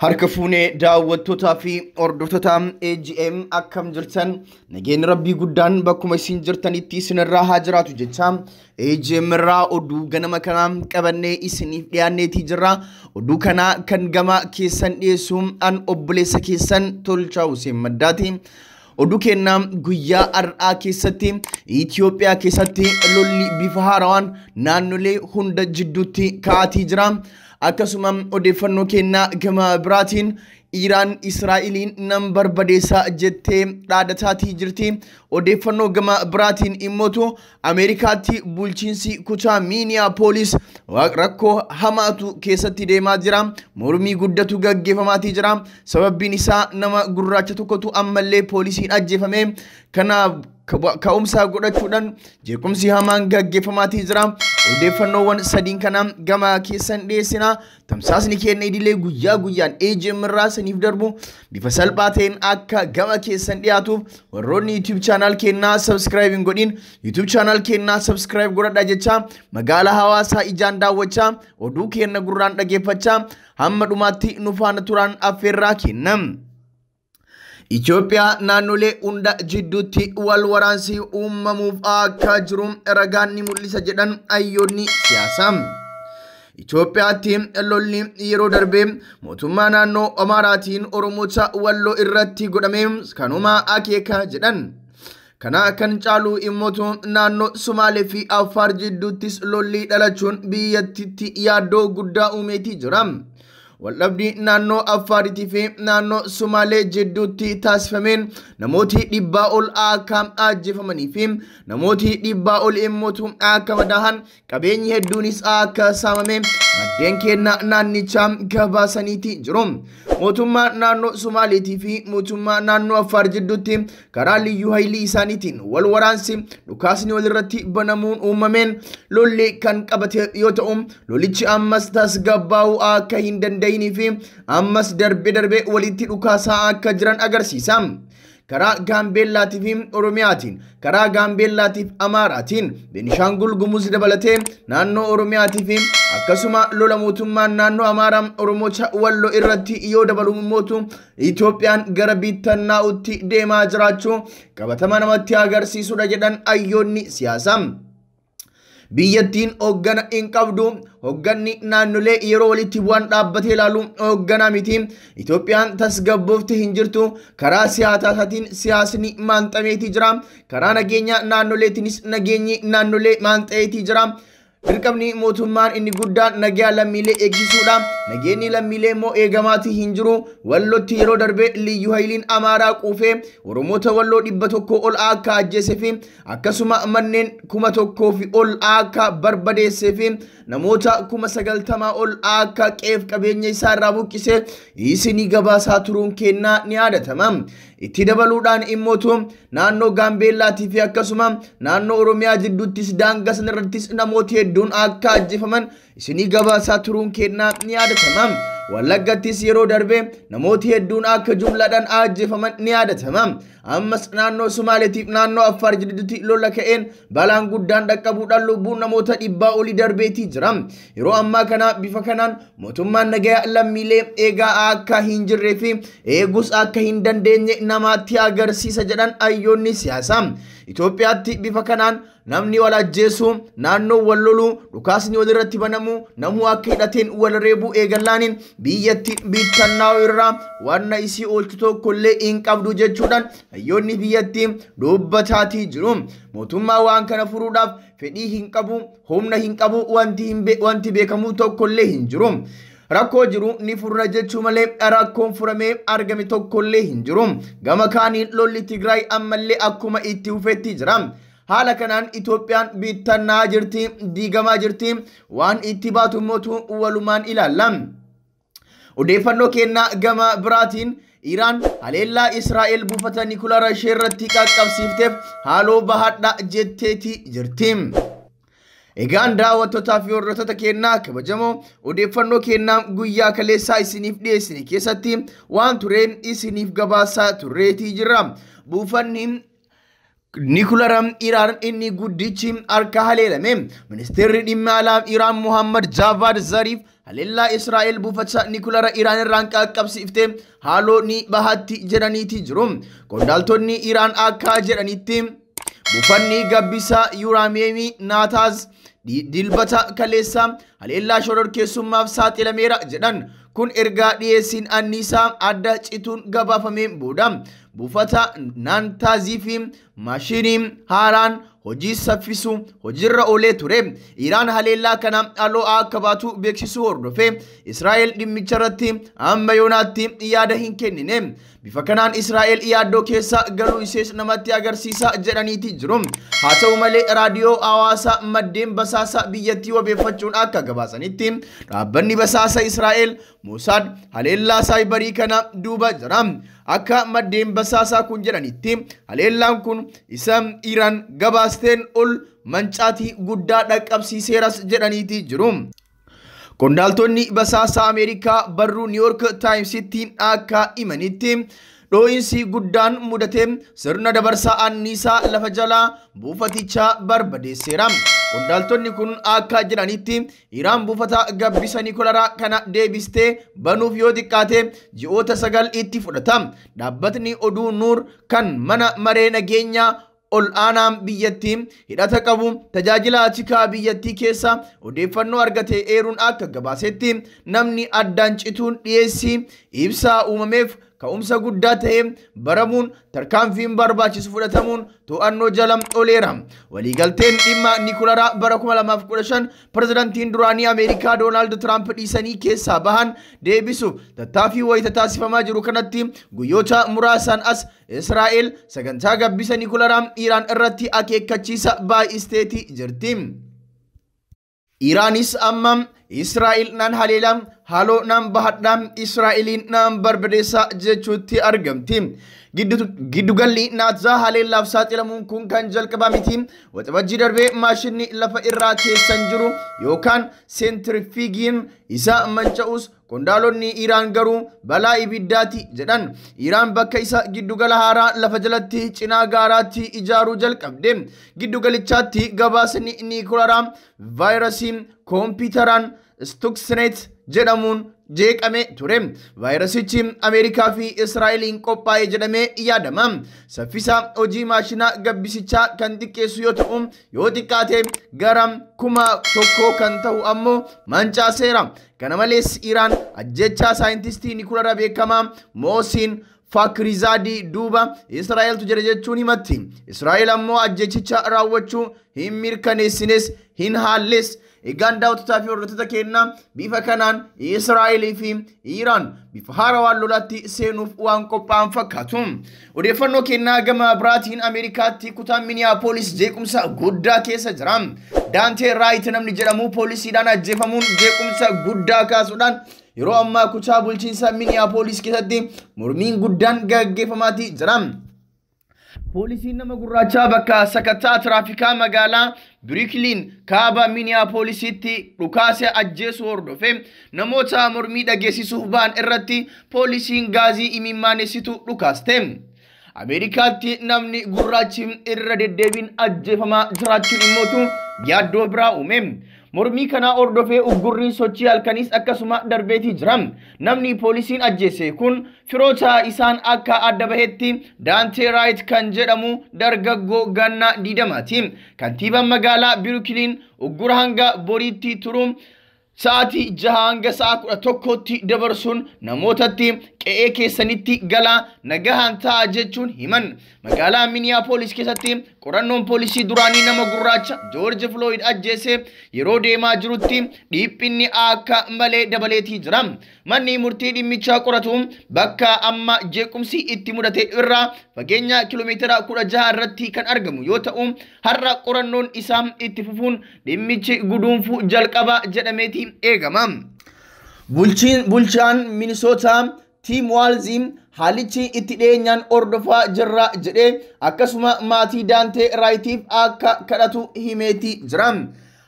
Harka fuunee daawwattootaa fi hordoftoota AGM akkam jirtan, nageenyi rabbii guddaan bakkuma isin jirtanitti isinirraa haa jiraatu jecha AGM irraa oduu ganama kanaa qabannee isiniif dhiyaanneetii jirra. Oduu kana kan gama keessan dhiyeessu an obboleessa keessan Tolchaa Hussein Maddaati. Oduu kennaa guyyaa har'aa keessatti Itoophiyaa keessatti lolli bifa haarawaan naannolee hunda jidduutti ka'aatii jira. Akkasuma odeeffannoo kennaa gama biraatiin Iraan Israa'eliin nan barbadeessa jettee dhaadataatii jirti. Odeeffannoo gama biraatiin immootu Ameerikaatti bulchiinsi kutaa Miiniyaapolis rakkoo hamaatu keessatti deemaa jira. Mormii guddatu gaggeeffamaatii jira. Sababbiin isaa nama gurraacha tokkotu ammallee poolisiin ajjeefame. Kanaaf ka'umsa godhachuudhaan jeequmsi hamaan gaggeeffamaatii jira. Odeeffannoowwan sadiin kana gama keessan dhiyeessina. Tamsaasni keenya idilee guyyaa guyyaan AGM irraa isiniif darbu bifa salphaa ta'een akka gama keessan dhiyaatuuf warroonni YouTube channel keenyaa subscribe hin godhin YouTube channel keenyaa subscribe godhadhaa jecha magaalaa hawaasaa ijaan daawwachaa oduu keenya gurraan dhageeffachaa hamma dhumaatti nu faana turaan affeerraa kenna. Itoophiyaa naannolee hunda jidduutti wal waraansi uumamuuf akka jiru ragaan ni mul'isa jedhan hayyoonni siyaasaa. Itoophiyaatti lolli yeroo darbee mootummaa naannoo Amaaraatiin Oromoota Walloo irratti godhame kanuma akeeka jedhan. Kana kan caalu immootu naannoo Sumaalee fi Affaar jidduuttis lolli dhalachuun biyyattiitti yaaddoo guddaa uumeetii jira. Waldhabdii naannoo Affaariitii fi naannoo Sumaalee jidduutti taasifameen namooti 100 ol akka ajjeefamanii fi namooti 100 ol immootu akka madaahan qabeenyi hedduunis akka saamame maddeen keenya naannichaa gabaasaniiti jiru. Mootummaa naannoo Sumaaleetii fi mootummaa naannoo Affaar jidduutti karaa liyyuu haayilii isaaniitiin wal waraansi dhukaasni walirratti banamuun uumameen lolli kan qabate yoo ta'u lolichi ammas tasgabbaa'uu akka hin danda'inii fi ammas darbe darbe walitti dhukaasaa akka jiran agarsiisa. Karaa Gaambeellaatii fi Oromiyaatiin, karaa Gaambeellaatii fi Amaaraatiin, Beenishaangul Gumuz dabalatee naannoo Oromiyaatii fi akkasuma lola mootummaan naannoo Amaaraa Oromoota Walloo irratti yoo dabalu immootu Itoophiyaan gara bittannaa'utti deemaa jiraachuu qabatama namatti agarsiisudha jedhan hayyoonni siyaasaa. Biyyattiin hooggana hin qabdu. Hoogganni naannolee yeroo walitti bu'an dhaabbatee ilaalu hoogganaa miti. Itoophiyaan tasgabboofte hin jirtu. Karaa siyaasaatiin siyaasni maanxameetii jira. Karaa nageenya naannoleetiinis nageenyi naannolee maanxameetii jira. Dirqamni mootummaan inni guddaan nagaa lammiilee eegsisuudha. Nageenyi lammiilee immoo eegamaatii hin jiru. Wallootti yeroo darbe liyyuu haayiliin Amaaraa quufee Oromoota Walloo 100 ol akka ajjeesee fi akkasuma manneen 1000 ol akka barbadeessee fi namoota 90,000 ol akka qeef qabeenya isaa irraa buqqisee isinii gabaasaa turuun kennaa ni yaadatama. Itti dabaluudhaan immootu naannoo Gaambeellaatii fi akkasuma naannoo Oromiyaa jidduuttis daangaa sanarrattis namooti hedduun akka ajjeefaman isinii gabaasaa turuun kennaa ni yaadatama. Wallaggattis yeroo darbe namooti hedduun akka jumlaadhaan ajjeefaman ni yaadatama. Ammas naannoo Sumaaleetiif naannoo Affaar jidduutti lola ka'een balaan guddaan dhaqqabuudhaan lubbuun namoota 100 olii darbeetii jira. Yeroo ammaa kana bifa kanaan mootummaan nagaa lammiilee eegaa akka hin jirree fi eegus akka hin dandeenye namaatti agarsiisa jedhan hayyoonni siyaasaa. Itoophiyaatti bifa kanaan namni wal ajjeesu, naannoo wal lolu, dhukaasni walirratti banamu, namuu akka hidhateen wal reebuu eegallaaniin biyyatti bittannaa'u irraa wanna isii oolchu tokkollee hin qabdu jechuudhaan hayyoonni biyyatti dubbataatii jiru. Mootummaa waan kana furuudhaaf fedhii hin qabu, humna hin qabu, wanti beekamu tokkollee hin jiru. Rakkoo jiru ni furra jechuu malee rakkoon furamee argame tokkollee hin jiru. Gama kaaniin lolli Tigraay ammallee akkuma itti fufetti jira. Haala kanaan Itoophiyaan bittannaa jirti, diigamaa jirti, waan itti baatu immoo walumaan ilaalla. Odeeffannoo kennaa gama biraatiin Iraan haleellaa Israa'el buufata Nikulaaraa ishee irratti qaqqabsiifteef haaloo bahadha jetteeti jirti. Egaan daawwattootaa fi hordoftoota keenyaa kabajamoo odeeffannoo kennaa guyyaa kaleessaa isiniif dhiyeessine keessatti waan tureen isiniif gabaasaa turreetii jira. Buufanni Nikulara Iraan inni guddichi harka haleelame. Ministeerri dhimma alaa Iraan Muhammad Javad Zarif haleellaa Israa'el buufata Nikulara Iraan irraan qaqqabsiifte haaloo ni bahatti jedhaniiti jiru. Qondaaltonni Iraan akka jedhanitti buufanni gabbisa yuuraaniyeemii Naataaz Dilbata kaleessa haleellaa shororkeessummaaf saaxilameera jedhan. Kun ergaa dhiyeessiin anniisaa adda cituun gabaafameen booda buufata Naantaazii fi maashinii haaraan hojii saffisu hojiirra oolee ture. Iraan haleellaa kana haaloo akka baatu beeksisuu hordofee Israa'el dhimmicha irratti amma yoonaatti yaada hin kennine. Bifa kanaan Israa'el yaaddoo keessa galuu ishees namatti agarsiisa jedhaniiti jiru. Haa ta'u malee raadiyoo hawaasaa maddeen basaasa biyyattii wabeeffachuun akka gabaasanitti dhaabbanni basaasa Israa'el Mossad haleellaa saayibarii kana duuba jira. Akka maddeen basaasaa kun jedhanitti haleellaan kun isa Iraan gabaasteen ol mancaatii guddaa dhaqqabsiiseeras jedhaniiti jiru. Qondaaltonni basaasaa Ameerikaa barruu New York Timesitti akka himanitti dhoo'insi guddaan mudate sirna dabarsaa anniisaa lafa jalaa buufatichaa barbadeesseera. Qondaaltonni kun akka jedhanitti Iraan buufata gabbisa Nikolaraa kana deebistee banuuf yoo xiqqaate ji'oota 9 itti fudhata. Dhaabbatni oduu Nuur kan mana maree nageenyaa ol aanaan biyyattii hidhata qabu tajaajila tikaa biyyattii keessa odeeffannoo argate eeruun akka gabaasetti namni addaan cituun dhiyeessii ibsaa uumameef ka'umsa guddaa ta'e baramuun tarkaanfiin barbaachisu fudhatamuun to'annoo jala ooleera. Waliigalteen dhimma Nikolaraa bara 2015 pirezidaantiin duraanii Ameerikaa Doonaald Tiraamp dhiisanii keessaa bahan deebisuuf tattaaffii wayita taasifamaa jiru kanatti guyyoota muraasaan as Israa'el sagantaa gabbisa Nikolaraa Iraan irratti akeekkachiisa baay'isteeti jirti. Iraanis amma Israa'el naan haleela, haaloo naan bahadha, Israa'eliin naan barbadeessa jechuutti argamti. Giddugalli Naatsaa haleellaaf saaxilamuun kun kan jalqabaa miti. Waxabajjii darbee maashinni lafa irraa keessan jiru yookaan seentirifiigiin isa manca'us qondaalonni Iraan garuu balaa ibiddaati jedhan. Iraan bakka isa giddugala haaraa lafa jalatti cinaa gaaraatti ijaaruu jalqabde. Giddugalichaatti gabaasni Nikolaraa vaayirasii koompiitaraan Stuxnet jedhamuun jeeqame ture. Vaayirasichi Ameerikaa fi Israa'eliin qophaa'e jedhamee yaadama. Saffisa hojii maashinaa gabbisichaa kan xiqqeessu yoo ta'u, yoo xiqqaate gara 1000 kan ta'u ammoo mancaaseera. Kana malees Iraan ajjechaa saayintistii Nikolaraa beekamaa Moosiin Faakrizaadii duuba Israa'eltu jira jechuun himatti. Israa'el ammoo ajjechicha raawwachuu hin mirkaneessines hin haalles. Egaan daawwattoota fi hordoftoota keenya, bifa kanaan Israa'elii fi Iraan bifa haarawaan lolatti seenuuf waan qophaa'an fakkaatu. Odeeffannoo kennaa gama biraatiin Ameerikaatti kutaan Minneapolis jeequmsa guddaa keessa jira. Daantee Raayit namni jedhamu poolisiidhaan ajjeefamuun jeequmsa guddaa kaasuudhaan yeroo ammaa kutaa bulchiinsa Minneapolis keessatti mormiin guddaan gaggeeffamaatii jira. Poolisiin nama gurraachaa bakka sakattaa tiraafikaa magaalaa Biriikiliin kaaba Minneapolisitti dhukaase ajjeesuu hordofee namoota mormii dhageessisuuf ba'an irratti poolisiin gaazii imimmaanessitu dhukaaste. Ameerikaatti namni gurraachi irra deddeebiin ajjeefamaa jiraachuun immootu yaaddoo biraa uume. Mormii kanaa hordofee uggurriin sochii halkaniis akkasuma darbeetii jira. Namni poolisiin ajjeese kun firoota isaan akka adda bahetti Daantee Raayit kan jedhamu dargaggoo ganna 20ti. Kantiibaan magaalaa Biruukiliin uggura hanga boriitti turuun sa'aatii 6 hanga sa'a 11tti dabarsuun namootatti qe'ee keessanitti galaa nagahaan ta'a jechuun himan. Magaalaa Minneapolis keessatti qorannoon poolisii duraanii nama gurraacha George Floyd ajjeese yeroo deemaa jirutti dhiphinni akka malee dabaleetii jira. Manni murtii dhimmichaa qoratu bakka amma jeequmsi itti mudate irraa fageenya kiiloomeetira 16 irratti kan argamu yoo ta'u, har'a qorannoon isaa itti fufuun dhimmichi guduunfuu jalqaba jedhameeti eegama. Bulchaan Minisootaa Tim Walz haalichi itti dhiyeenyaan hordofaa jirra jedhee akkasuma maatii Daantee Raayitiif akka kadhatu himeeti jira.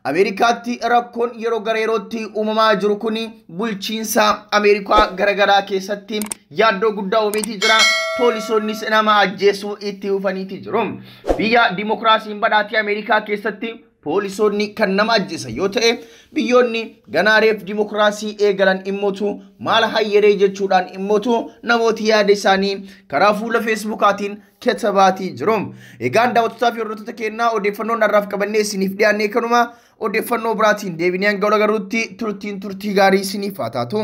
Ameerikaatti rakkoon yeroo gara yerootti uumamaa jiru kun bulchiinsa Ameerikaa garaagaraa keessatti yaaddoo guddaa uumeeti jira. Poolisoonnis nama ajjeesuu itti fufaniiti jiru. Biyya dimokiraasiin badhaatee Ameerikaa keessatti poolisoonni kan nama ajjeesan yoo ta'e, biyyoonni ganaareef dimokiraasii eegalan immootu maal hayyeree jechuudhaan immootu namooti yaada isaanii karaa fuula feesbuukaatiin katabaatii jiru. Egaan daawwattootaa fi hordoftoota keenyaa, odeeffannoon har'aaf qabannee isiniif dhiyaannee kanuma. Odeeffannoo biraatiin deebinee hanga wal agarruutti turtiin turtii gaarii isiniif haa taatu.